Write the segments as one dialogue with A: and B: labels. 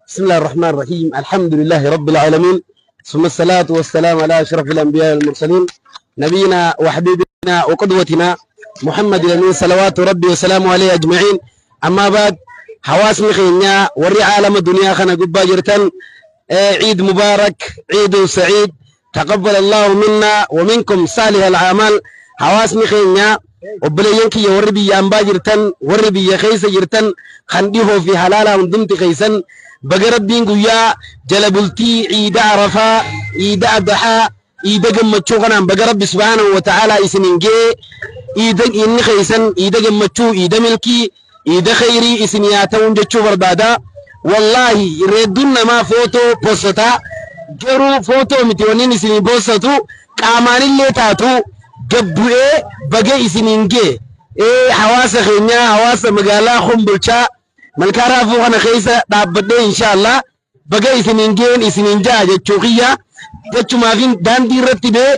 A: بسم الله الرحمن الرحيم، الحمد لله رب العالمين، ثم الصلاة والسلام على أشرف الأنبياء والمرسلين، نبينا وحبيبنا وقدوتنا محمد الأمين، صلوات ربي وسلامه عليه أجمعين. أما بعد، hawaasni keenya warri عالم الدنيا kana gubbaa jirtan، عيد مبارك، عيد سعيد، تقبل الله منا ومنكم صالح الأعمال. Hawaasni keenya obboleeyyan kiyya warri biyya ambaa jirtan، warri biyya keessa jirtan، kan dhihoo fi halaalaa hundumti keessan baga Rabbiin guyyaa jala bultii ciida Arafaa، ciida Adhaa، ciida gammachuu kanaan baga Rabbi سبحانه وتعالى isinin gee. Ciida inni keessan ciida gammachuu، ciida milkii، ciida khayrii isin yaa ta'uun jechuu barbaada. Wallaahi reedduun namaa footoo postataa، garuu footoo miti wanni isinii postatu, qaamaanillee taatu gabbu'ee baga isiniin gee. Hawaasa keenya، hawaasa magaalaa Kombolchaa Malkaa Raafuu kana keessa dhaabbadhee، insha Allah baga isiniin geen isiniin ja'a jechuu kiyya jechumaafin daandii irratti bee.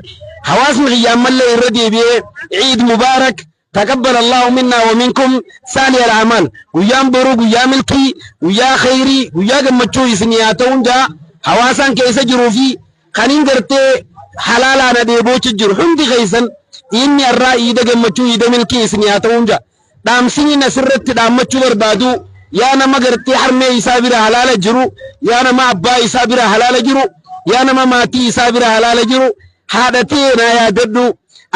A: Hawaasni kiyya ammallee irra deebi'ee عيد مبارك، تقبل الله منا ومنكم صالح الأعمال. Guyyaan boruu guyyaa milkii، guyyaa khayrii، guyyaa gammachuu isin yaa ta'uun jaa. Hawaasaan keessa jiruu fi kaniin gartee halaalaan adeeboochi jiru hundi keessan inni irraa iida gammachuu، iida milkii isin yaa ta'uun jaa. Dhaamsiniin asirratti dhaammachuu barbaadu, yaa nama gartee harmee isaa bira halaala jiru، yaa nama abbaa isaa bira halaala jiru، yaa nama maatii isaa bira halaala jiru، haadhatee naa yaadadhu،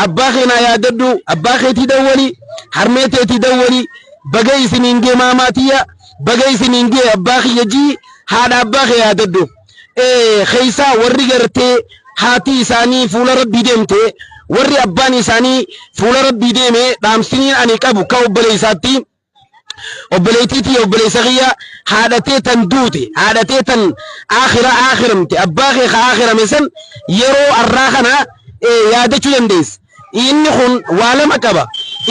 A: abbaa kee naa yaadadhu، abbaa keetii dawwali، harmee teetii dawwali، baga isiniin gee maamaatiyya، baga isiniin gee abbaa kiyya jii، haadha abbaa kee yaadadhu. Keeysaa warri gartee haati isaanii fuula Rabbii deemte، warri abbaan isaanii fuula Rabbii deeme، dhaamsiniin ani qabu ka obboleessaatti، obboleettiitii obboleessa kiyya، haadhatee tan duute، haadhatee tan aakhira aakhiramte، abbaa kee ka aakhirame san yeroo arraa kana yaadachuu dandeessa. Inni kun waa lama qaba.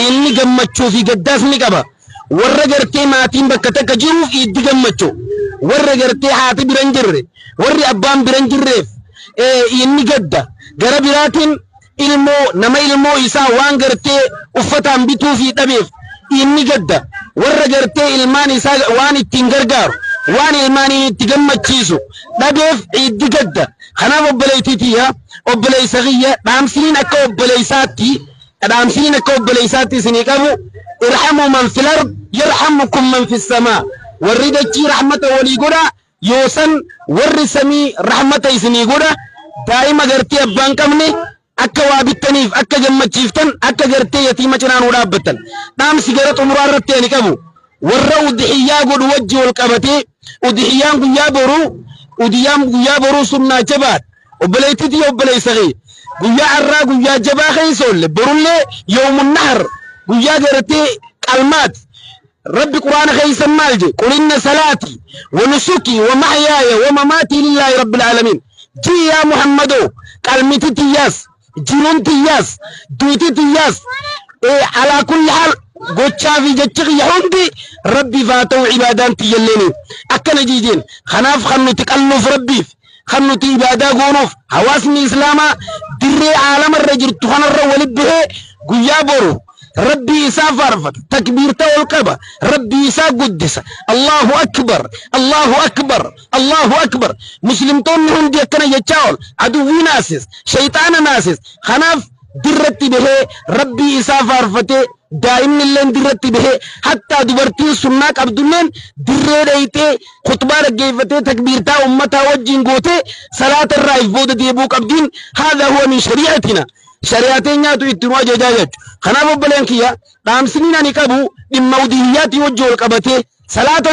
A: Inni gammachuu fi gaddaas ni qaba. Warra gartee maatiin bakka takka jiruuf itti gammachuu. Warra gartee haati bira hin jirre, warri abbaan bira hin jirreef inni gadda. Gara biraatiin ilmoo nama ilmoo isaa waan gartee uffataan bituu fi dhabeef inni gadda. Warra gartee ilmaan isaa waan ittiin gargaaru, waan ilmaanii itti gammachiisu dhabeef itti gadda. Kanaaf obboleettii tiyya، obboleessa kiyya، dhaamsiniin akka obboleessaatti، dhaamsiniin akka obboleessaatti isinii qabu: ارحموا من في الأرض يرحمكم من في السماء. Warri dachii rahmata walii godha، yoosan warri samii rahmata isinii godha. Daa'ima gartee abbaan qabne akka waa bittaniif، akka gammachiiftan، akka gartee yatiima cinaa nuu dhaabbattan. Dhaamsi gara xumuraa irratti ani qabu warra udhiyyaa godhu wajji wal qabatee، udhiyyaan guyyaa boruu، udhiyyaan guyyaa boruu sunnaa jabaadha. Obboleettiitii obboleessa kee، guyyaa har'aa guyyaa jabaa keessa oolle، borullee يوم النحر، guyyaa gartee qalmaati. Rabbi Quraana keessa maal je? قل إن صلاتي ونسكي ومحياي ومماتي لله رب العالمين. Ji yaa Muhammadoo، qalmiti tiyyaas، jiruun tiyyaas، duuti tiyyaas، على كل حال gochaa fi jechi kiyya hundi Rabbiif haa ta'u، ibaadaan tiyyalleeni akkana jiijeen. Kanaaf kan nuti qalluuf Rabbiif، kan nuti ibaadaa goonuuf، hawaasni Islaamaa dirree aalamarra jirtu kanarra walit bahee guyyaa boru Rabbii isaa faarfata، takbiirta ol qaba، Rabbii isaa guddisa، الله أكبر، الله أكبر، الله أكبر. Muslimtoonni hundi akkana jechaa ol aduwwii naasis، shayxaana naasis. Kanaaf dirratti bahee Rabbii isaa faarfatee، daa'imni illeen dirratti bahee، hattaa dubartiin sunnaa qabdulleen dirree dhayitee khutbaa dhaggeeffatee takbiirtaa ummataa wajjin gootee salaata irraa if booda deebuu qabdiin. هذا هو من شريعتنا، shari'aa teenyaatu itti nu ajajaa jechuudha. Kanaaf obboleen kiyya، dhaamsiniin ani qabu dhimma udihiyyaatii wajji wal qabatee، salaata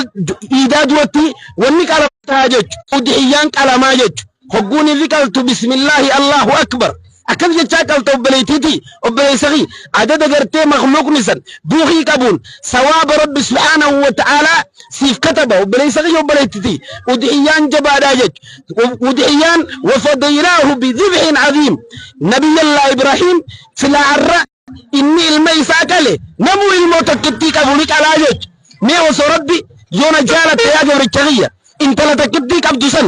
A: iidaa duratti wanni qalamaa jechuudha. Udihiyyaan qalamaa jechuudha. Hogguun fi qaltu بسم الله الله أكبر akkas jechaa qalta. Obboleettiiti obboleessa kiyya، adada gartee makluuqni san buukii qabuun sawaaba Rabbi سبحانه وتعالى siif kataba. Obboleessa kiyya، obboleettiti، udihiyyaan jabaadhaa jechuudha. Udihiyyaan وفديناه بذبح عظيم. Nabiyallah Ibrahim silaa har'a inni ilma isaa qale، namuu ilmoo takkittii qabu ni qalaa jechuudha. Mee osoo Rabbi yoona jaalatte، yaa gabricha kiyya، intala takkittii qabdu san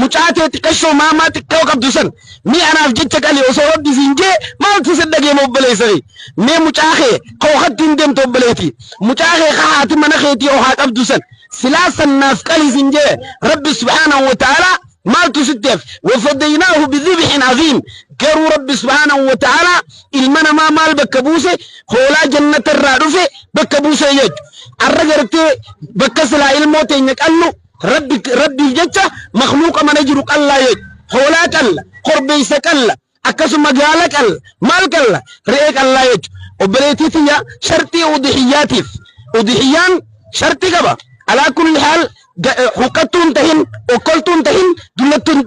A: Mucaa tee xiqqashoo maamaa xiqqoo qabdu san mee anaaf jecha qali osoo Rabbi siin jee maaltu si dhageema obboleessa kee? Mee mucaa kee ka okatti hin deemtu obboleetii. Mucaa kee ka haati mana keetii okaa qabdu san silaa san naaf qali siin jee Rabbi subhaanahu wa ta'aalaa maaltu sitti hafe? Wafadaynaahu bidhibhin aziim. Garuu Rabbi subhaanahu wa ta'aalaa ilma namaa maal bakka buuse? Hoolaa jannata irraa dhufe bakka buuse jechu. Arra gartee bakka silaa ilmoo teenya qallu Rabbi Rabbiif jecha makhluuqa mana jiru qallaa jechu. Hoolaa qalla, korbeessa qalla, akkasuma gaala qalla, maal qalla? Re'ee qallaa jechu. Obboleettii tiyya, sharxii udhiyyaatiif udhiyyaan sharxii qaba. Alaa kulli haal huqqattuu hin tahin, okkoltuu hin tahin,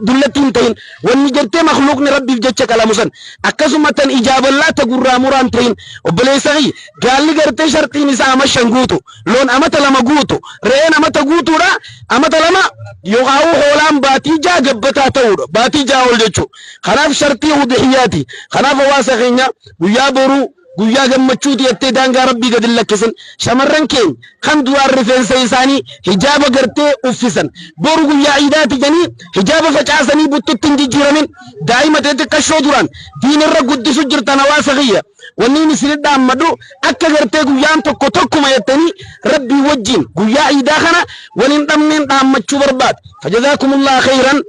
A: dullattii hin tahin. Wanni gartee makhluuqni Rabbiif jecha qalamu san. Akkasuma tan ijaa ballaa ta gurraa muraa hin tahin. Obboleessa kiyya, gaalli gartee sharxiin isaa ama 5 guutu, loon amata 2 guutu, re'een amata guutuudha, amata 2 yookaan hoolaan baatii 6 gabbataa ta'uudha. Baatii 6 ol jechuudha. Kanaaf sharxii udhiyyaati. Kanaaf hawaasa keenya, guyyaa boruu guyyaa gammachuuti jettee daangaa Rabbii gad hin lakkisin. Shamarran keenya kan duraan rifeensa isaanii hijaaba gartee uffisan, boru guyyaa iidaati jedhanii hijaaba facaasanii buttutti hin jijjiiramin. Daa'ima ta'e xiqqashoo duraan diinirra guddisu jirtan, hawaasa kiyya, wanni inni isin dhaammadhu akka gartee guyyaan tokko tokkuma jettanii Rabbii wajjin guyyaa iidaa kana waliin dhabneen dhaammachuu barbaada. Fajazaakumullah khayran.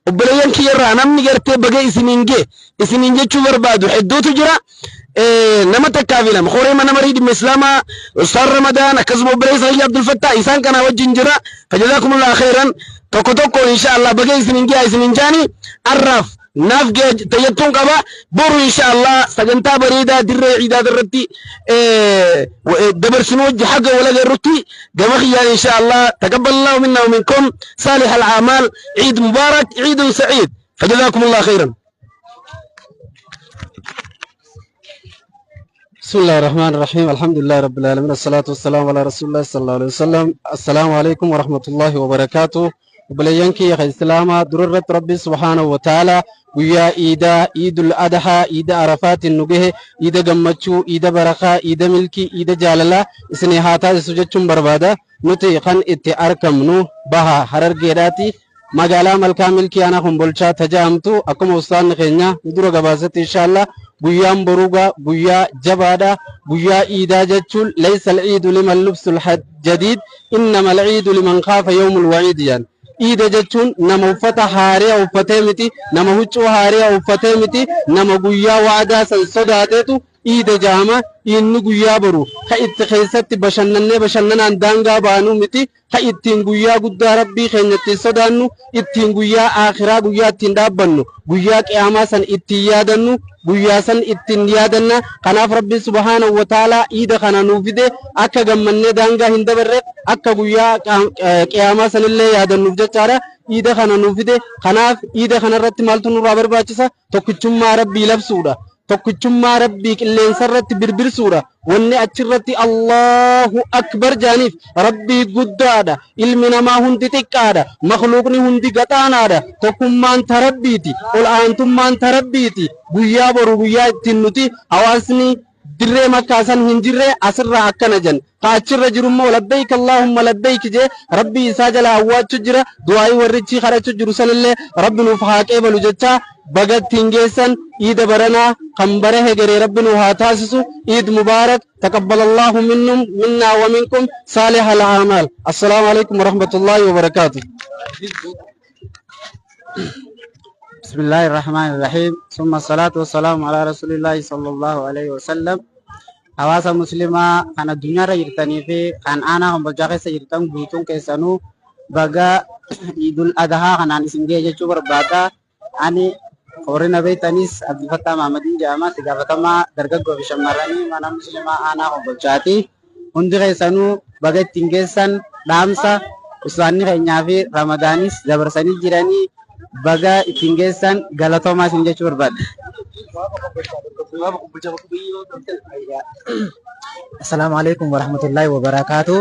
A: Obboleeyyan kiyyarraa namni gartee baga isiniin gee isiniin jechuu barbaadu hedduutu jira. Nama takkaa fi lama horee mana marii dhimma islaamaa Ustaaz Ramadaan, akkasuma obboleessa kiyya Abdul Fattah, isaan kanaa wajjin jira. Fajazaakumullah khayran. Tokko tokkoon insha Allah baga isiniin gee isiniin jaani arraaf naaf tayyattuun qaba. Boru insha Allah sagantaa bareedaa dirree ciidaa irratti dabarsinu wajji haga wal agarrutti gama kiyyaan insha Allah taqabbalallahu minna wa minkum saalih al-a'maal, Eid Mubarak, Eid Sa'id. Fajazakumullah khairan.
B: بسم الله الرحمن الرحيم، الحمد لله رب العالمين، الصلاة والسلام على رسول الله صلى الله عليه وسلم. السلام عليكم ورحمة الله وبركاته. Obboleeyyan kiyya kan islaamaa, durarratti Rabbi subhaanahu wa ta'ala guyyaa iidaa, Iidul Adhaa, iida Arafaatiin nu gahe, iida gammachuu, iida barakaa, iida milkii, iida jaalalaa isinii haa taasisu jechuun barbaada. Nuti kan itti argamnu baha Harargeedhaati, magaalaa Malkaa Milkii, aanaa Kombolchaa taja'amtu. Akkuma ustaanni keenya nu dura gabaasetti, inshaallah guyyaan boruugaa guyyaa jabaadha. Guyyaa iidaa jechuun laysa al-ciidu liman lubsul jadiid, innama al-ciidu liman khaafa yawmul waciid jedhan. Iida jechuun nama uffata haariyaa uffatee miti, nama huccuu haariyaa uffatee miti, nama guyyaa wa'adaa san sodaateetu iida ja'ama. Inni guyyaa boru ka itti keessatti bashannannee bashannanaan daangaa baanuu miti, ka ittiin guyyaa guddaa Rabbii keenya ittiin sodaannu, ittiin guyyaa aakhiraa, guyyaa ittiin dhaabbannu, guyyaa qiyaamaa san ittiin yaadannu, guyyaa san ittiin yaadanna. Kanaaf Rabbiin subhaanahu wa ta'aalaa iida kana nuu fide akka gammannee daangaa hin dabarreef, akka guyyaa qiyaamaa sanillee yaadannuuf jechaadha iida kana nuu fide. Kanaaf iida kanarratti maaltu nurraa barbaachisa? Tokkichummaa Rabbii labsuudha, tokkichummaa Rabbii qilleensa irratti birbirsuudha. Wanni achirratti Allahu akbar jaaniif Rabbii guddaadha, ilmi namaa hundi xiqqaadha, makhluuqni hundi gaxaanaadha, tokkummaan ta Rabbiiti, ol aantummaan ta Rabbiiti. Guyyaa boru guyyaa ittiin nuti hawaasni dirree Makkaa san hin jirre asirraa akkana jan, ka achirra jirummoo labbayk Allahumma labbayk jee Rabbii isaa jala awwaachu jira. Du'aayii warrichi kadhachu jiru sanillee Rabbi nuuf haa qeebalu jechaa, baga ittiin geessan. Iida baranaa kan bara hegeree Rabbi nu haa taasisu. Iid mubaarak. Taqabbalallahu minnum minnaa wa minkum saalih al a'maal. Assalaamu alaikum warahmatullaahi wabarakaatu.
C: بسم الله الرحمن الرحيم، ثم الصلاة والسلام على رسول الله صلى الله عليه وسلم. Hawaasa muslimaa kan addunyaarra jirtanii fi kan aanaa Kombolchaa keessa jirtan guutuun keessanuu, baga Iidul Adhaa kanaan isin ga'e jechuu barbaada. Ani warri na beektanis Abdulfattaa Mahamadiin jedhama. Itti gaafatamaa dargaggoo fi shamarranii mana muslimaa aanaa Kombolchaati. Hundi keessanuu baga ittiin geessan. Dhaamsa ustaanni keenyaa fi Ramadaanis dabarsanii jiranii, baga ittiin geessan, galatoomaa isin jechuu barbaada.
D: Assalaamu alaikum warahmatullahi wabarakaatu.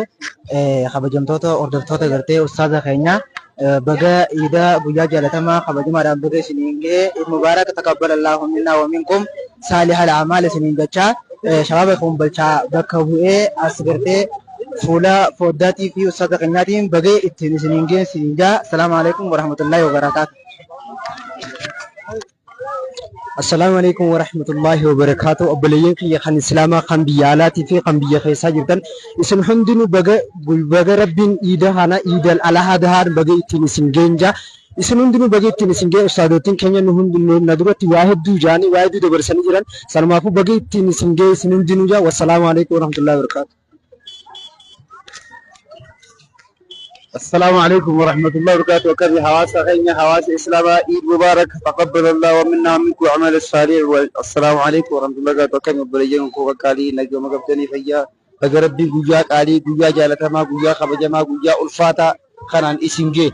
D: Kabajamtoota hordoftoota gartee ustaaza keenya, baga iida guyyaa jaalatamaa kabajamaadhaan baga isiniin ga'e. Eid mubaarak, taqabbalallahu minna wa minkum saalihal a'maal isiniin jechaa, shabaaba Kombolchaa bakka bu'ee as gartee Fuula foddaatii fi ustaaza keenyaatiin baga ittiin isiniin ga'e isiniin jaa. Assalaamu alaikum warahmatullahi wabarakaatu.
B: Assalaamu alaikum warahmatullahi wabarakaatu. Obboleeyyan kiyya kan Islaamaa kan biyya alaatii fi kan biyya keessaa jirtan isin hundinuu baga baga Rabbiin iida kana iidal alhaa baga ittiin isin geenja. Isin hundinuu baga ittiin isin ga'e. Ustaadotiin keenya nu hundinuu na duratti waa hedduu jaanii waa hedduu dabarsanii jiran. Sanumaafuu baga ittiin isin ga'e isin hundinuu jaa. Wassalaamu alaikum warahmatullahi wabarakaatu.
A: السلام عليكم ورحمة الله وبركاته. وكذا حواس خينا حواس إسلام، عيد مبارك، تقبل الله ومنا ومنكم أعمال الصالح. والسلام عليكم ورحمة الله وبركاته. وكان بلجين كوكا قالي نجوا مقبتني فيا بقربي قويا قالي قويا جالتما قويا خبجما قويا ألفاتا خانان إسنجي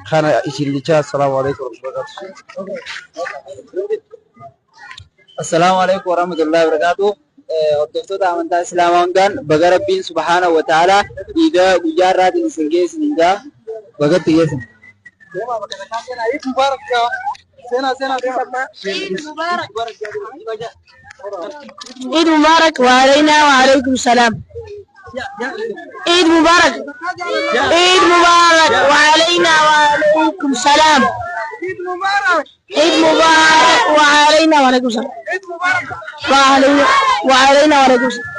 A: خانا إسنجي. السلام عليكم ورحمة الله وبركاته.
D: Assalaamu alaikum warahmatullahi wabarakatuh. Hordoftoota amantaa Islaamaa hundaan baga Rabbiin subhaanahu wa ta'ala iida guyyaa irraatiin isin geessin jaa, bagatti geessin.
E: عيد مبارك. سنة سنة.
F: عيد مبارك وعلينا وعليكم السلام. عيد مبارك، عيد مبارك وعلينا وعليكم السلام.
E: عيد مبارك.
F: عيد مبارك وعلينا وعليكم السلام.
E: عيد مبارك.
F: وعلينا وعلينا وعليكم السلام.